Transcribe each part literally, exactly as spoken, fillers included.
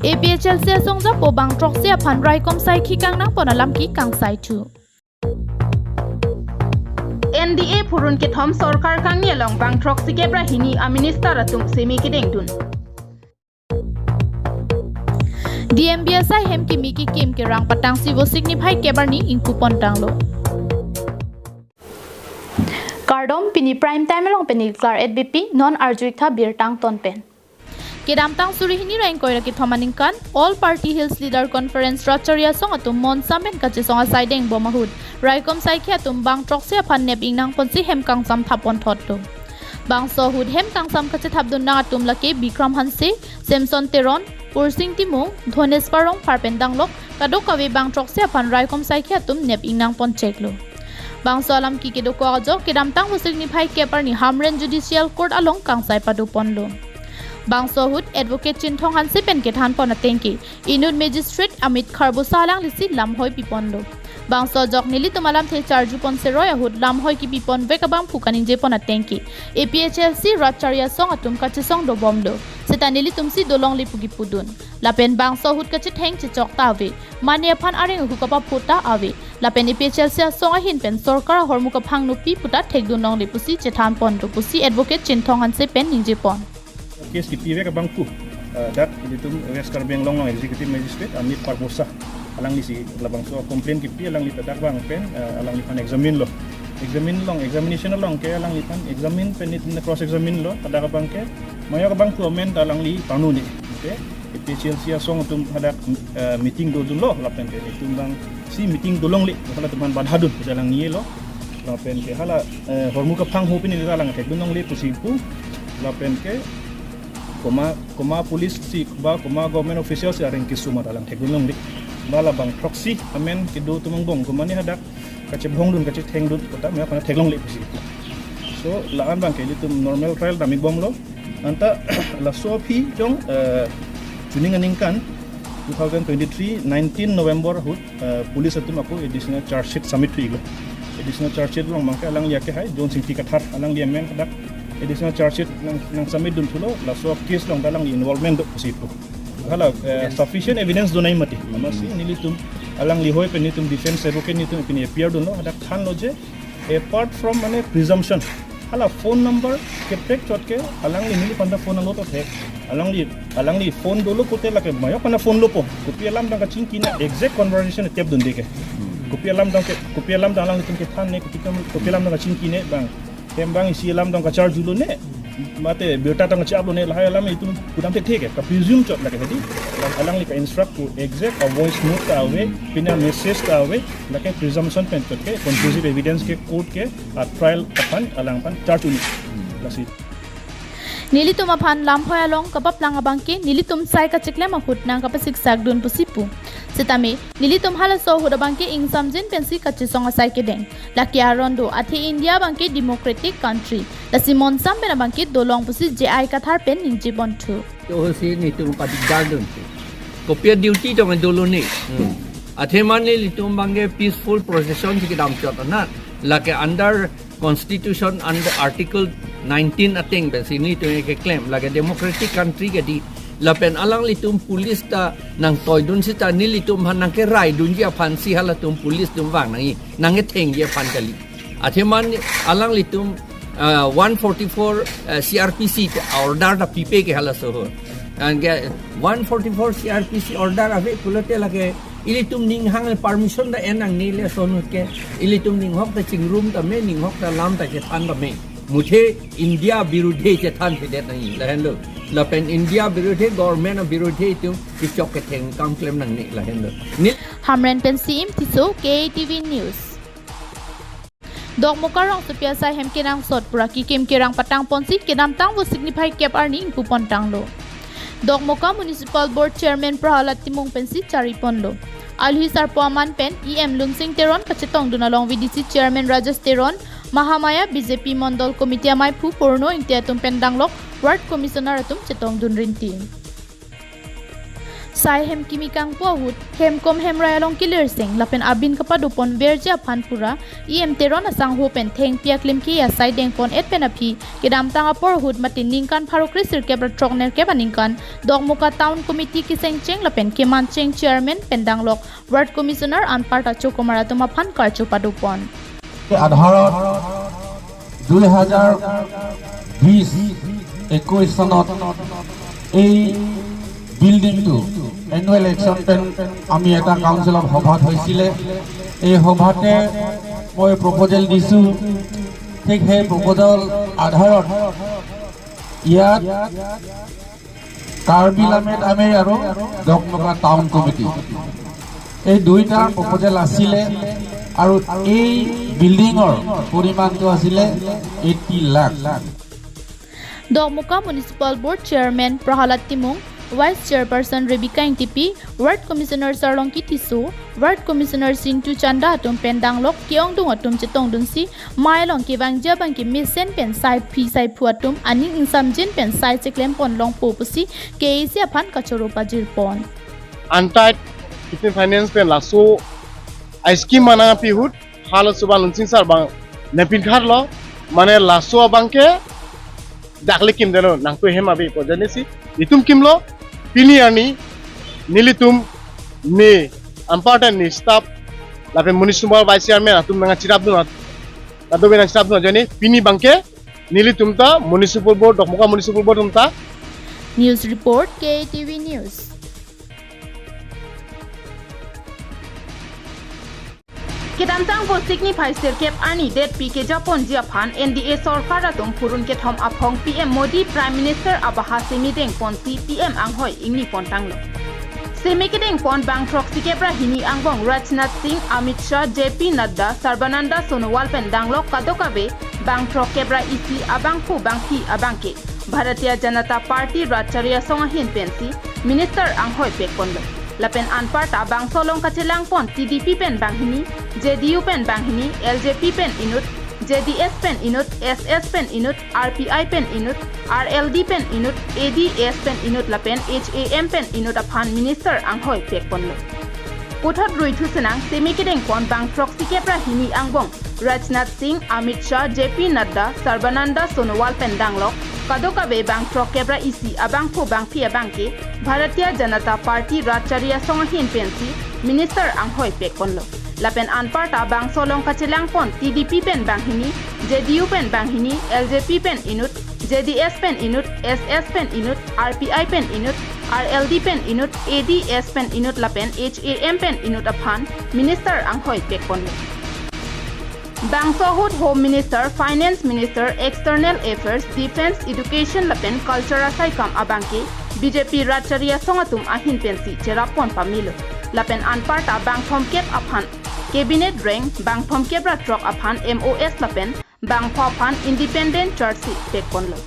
A P H L C asong japo bang throksi aphan raikom saikhi kangnangpon alam ke kangsaithu. N D A phurun kethom sorkar kangni along bang throksi kep ra hini a minister atum semi kedengdun. D M B asai hem kimi kekim kerang patangsi Vosik niphai kep arni ingpupontanglo. Kardom, pini Prime Time along pen neli Klar at B P, non arju-ik tha birta angton pen. Kedamtang suri hini ra ingkoi ra kethom aningkan All Party Hills Leader Conference Ratchari asong atum monsam pen kachesong asai dengbom ahut raikom saikhi atum bang throksi aphan nep ingnangponsi hem kangsam thapon thotlo. Bangso ahut hem kangsam kachethapdun nang atum lake Bikram Hanse, Samson Teron, Pursing Timung, Dhoneswar Rongphar pen danglok kadokave bang throksi aphan raikom saikhi atum nep ingnangpon cheklo. Bangso alam ke kedokok ajok kedamtang Vosik niphai kep arni Hamren Judicial Court along kangsai padoponlo. Bangso ahut Advocate Chinthong Hanse pen kethanpon atengke inut Magistrate Amit Kharbosa alanglisi lamhoi piponlo. Bangso ajok nelitum alamthe charjupon seroi ahut lamhoi kepiponvek abangphu kaningjepon atengke A P H L C Ratchari asong atum kachesong dobomlo. Seta nelitumsi dolongle pu kipudun. Lapen bangso ahut kachetheng chechok ta ave. Mane aphan areng ahu kapapho ta ave. Lapen A P H L C asong ahin pen sorkar ahormu kaphang nopi puta thekdun longle pusi chethanponlo pusi Advocate Chinthong Hanse pen ningjepon. Case kipivek abangphu, eh, dak ilitum West Karbi Anglong along Executive Magistrate Amit Kharbosa alanglisi labangso complaint kipi alangli ta dak vang pen, eh, alangliphan examine lo. Examine along, examination along ke alangliphan examine pen nelitum cross examine lo, hadak abang ke mayok abangphu amen ta alangli pangno ne. Okay? A P H L C asong atum hadak, eh, meeting dodunlo, lapen ke nelitum bangsi meeting dolongle, halatum aphan badha dun, pu alang nilo. Lapen ke hala, eh, hormu kaphang ho pini alang thekdun longle pusi pu. Lapen ke komat, komat police si ba komat government official si areng keso ma ta alang thekdun longle. Ba labang throksi amen kedo atum angbong komat ni hadak kachebhongdun kachethengdun puta me aphan theklongle pusi pu. So la-an abang ke ilitum normal trial dam-ik bomlo. Anta laso aphi jong, eh, chuning aningkan two thousand twenty-three nineteen November ahut, eh, police atum ako additional charge sheet submit thu-iklo. Additional charge sheet along abang ke alangli akehai John Singti Kathar, alangli amen hadak additional charge sheet nang, nang submit dunthulo, laso case along ta alangli involvement do pusi pu. Hala, eh, sufficient evidence do nangji mati. Amatsi nelitum alangli hoi pen nelitum defense advocate nelitum pini appear dunlo, hadak thanlo je apart from mane presumption, hala phone number keprek chot ke alangli neliphan ta phone lo to the. Alangli, alangli phone dolo pute lake mayok aphan ta phone lopo. Kopi alam tang kachingki ne exact conversation tep dunde ke. Kopi alam tang ke, kopi alam tang alanglitum kethan ne, kopi kam, kopi alam tang kachingki ne bang. Hem bang isi alam tang kacharjulo ne. Mate birta tang kachaplo ne, lahai alam itum kudam thekthe ke. Ka presume chot lake hedi. Alang, alangli ka instruct pu exact a voice note ta ave, pina message ta ave, lake presumption pen chot ke, conclusive evidence ke court ke a trial aphan alangphan charge un-e. Lasi. Nelitum aphan lamhoi along kapaplang abang ke nelitum sai kachiklem ahut nang kapasiksak dun pusi pu. Setame nelitum halaso ahut abang ke ingsamjin pensi kachesong asai kedeng. Lake aron do, athe India abang ke democratic country. Lasi monsam pen abang ke dolong pusi J I Kathar pen ningjeponthu. To hosi nelitum kadigdar dun. Kopi a duty tong dolo ne. Hmm. Athe mane nelitum abang ke peaceful procession si kedam chot anat. Lake under Constitution under Article nineteen ateng pensi nelitum keklem, lake democratic country ke di. Lapen alanglitum police ta nangtoidun seta nelitum aphan nangkeraidunji aphansi halatum police atum vang nangji, nangkethengji aphan kali. Athe mane alanglitum, ah, one forty-four, ah, C R P C ta order ta pipe ke halaso ahut. Anke one forty-four C R P C order ave pulote lake ilitum ning hang permission ta en nangne laso ahut ke. Ilitum ninghok ta chingrum tame, ninghok ta lam ta chethan tame. Muthe India birudhe chethanthedet nangji, lahenlo. Lapen India birudhe, government birudhe itum kechok ketheng kam klem nangne, lahenlo. Ni Hamren pensi Im Tisso, K A T V News. Dokmoka rongsopi asai hem kenangsot pura kekim kerang patangponsi kedamtang Vosik niphai kep arni ingpupontanglo. Dokmoka Municipal Board Chairman Prahalad Timung pensi chariponlo. Alhi sarpo aman pen E M Lunsing Teron kachetongdun along V D C Chairman Rajesh Teron, Mahamaya B J P Mondol Committee amaiphu Purno Ingti atum pen danglok Ward Commissioner atum chetongdun rinti. Sai hem kimi kangpu ahut, hem kom hem rai along kelirseng lapen abin kapado ponverji aphan pura, E M Teron asangho pen thengpi aklim ke asai dengpon et pen aphi, kedamtang apor ahut mate ningkan pharo kresirkep ra throknerkep aningkan, Dokmoka Town Committee kesengcheng lapen kemancheng chairman pen danglok Ward Commissioner anparta chokomar atum aphan karcho padopon. আধাৰত দুই হাজাৰ বিশ একৈশ চনত এই বিল্ডিংটো annual action plane আমি এটা কাউন্সিলৰ সভাত হৈছিলে। এই সভাতে মই প্ৰপ'জেল দিছোঁ। ঠিক সেই প্ৰপ'জেল আধাৰত ইয়াত কাৰ্বি লামেট আমেই আৰু দকমকা টাউন কমিটি, এই দুইটাৰ প্ৰপ'জেল আছিলে। আৰু এই বিল্ডিঙৰ পৰিমাণটো আছিলে এইটি lakh. Dokmoka Municipal Board Chairman Prahalad Timung, Vice Chairperson Rebecca Ingtipi, Ward Commissioner Sarlongki Tisso, Ward Commissioner Sintu Chanda atum pen danglok ke-ongdung atum chetongdunsi, mai along kevangji abangke mesen pen saiphi saiphu atum aning ingsamjin pen sai cheklem pon longpo pusi K A C aphan kachoro pajirpon. Antai Tiffin Finance pen laso a scheme mana pihut halo suban lunsing sar bang nepin kharlo, mane laso abangke dakle kimdelo nangtu hem abi pojani si itum kimlo. Pini arni nelitum ne anparta ne staff lapen municipal vice chairman atum nangchirapdun at-, adobe nangchirapdun ajani pini abangke nelitum ta municipal board, Dokmoka Municipal Board atum ta. News report, K A T V News. Kedamtang Vosik niphai sirkep arni det pi kejaponji aphan N D A sorkar atum phurun kethom aphong P M Modi Prime Minister abaha semi dengponsi P M anghoi ingni pontanglo. Semi kedengpon bang throksikep ra hini angbong Rajnath Singh, Amit Shah, J P Nadda, Sarbananda Sonowal pen danglok kadokave bang throkkep ra isi abangphu bangphi abangke Bharatiya Janata Party Rajchari Asong ahin pensi Minister anghoi pekponlo. Lapen anparta bangso along kachelangpon T D P pen banghini, J D U pen banghini, L J P pen inut, J D S pen inut, S S pen inut, R P I pen inut, R L D pen inut, A D S pen inut lapen H A M pen inut aphan Minister anghoi pekponlo. Puthot rui thusenang semi kedengpon bang throksikep ra hini angbong Rajnath Singh, Amit Shah, J P Nadda, Sarbananda Sonowal pen danglok kadokave bang throkkep ra isi abangphu bangphi abangke Bharatiya Janata Party Rajchari Asong ahin pensi Minister anghoi pekponlo. Lapen anparta bangso along kachelangpon T D P pen banghini, J D U pen banghini, L J P pen inut, J D S pen inut, S S pen inut, R P I pen inut, R L D pen inut, A D S pen inut lapen H A M pen inut aphan Minister anghoi pekponlo. Bangso ahut Home Minister, Finance Minister, External Affairs, Defence, Education lapen Culture asaikam abangke B J P Rajchari Asong atum ahin pensi cherappon pamelo. Lapen anparta bang thomkep aphan Cabinet reng, bang thomkep ra throk aphan M O S lapen bang pho aphan Independent Charge Sheet pekponlo.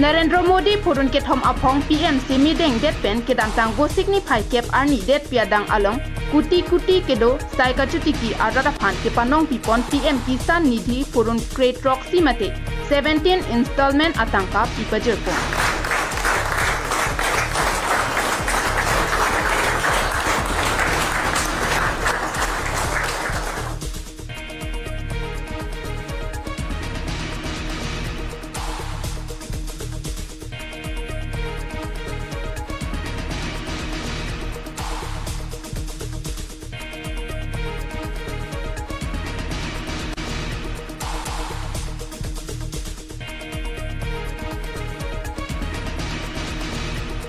Narendra Modi phurun kethom aphong P M semi dengdet pen kedamtang Vosik niphai kep arni det pi adang along kuti kuti kedo sai kachotiki arat aphan kepanong pipon P M Kisan Nidhi phurun kre throksi mate seventeen installment atangka pipajirpon.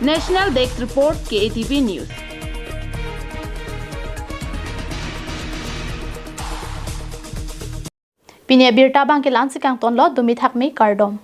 National Desk Report, K A T V News. Pini abirta abangke la-ansi kangtonlo, dumi thakmi, kardom.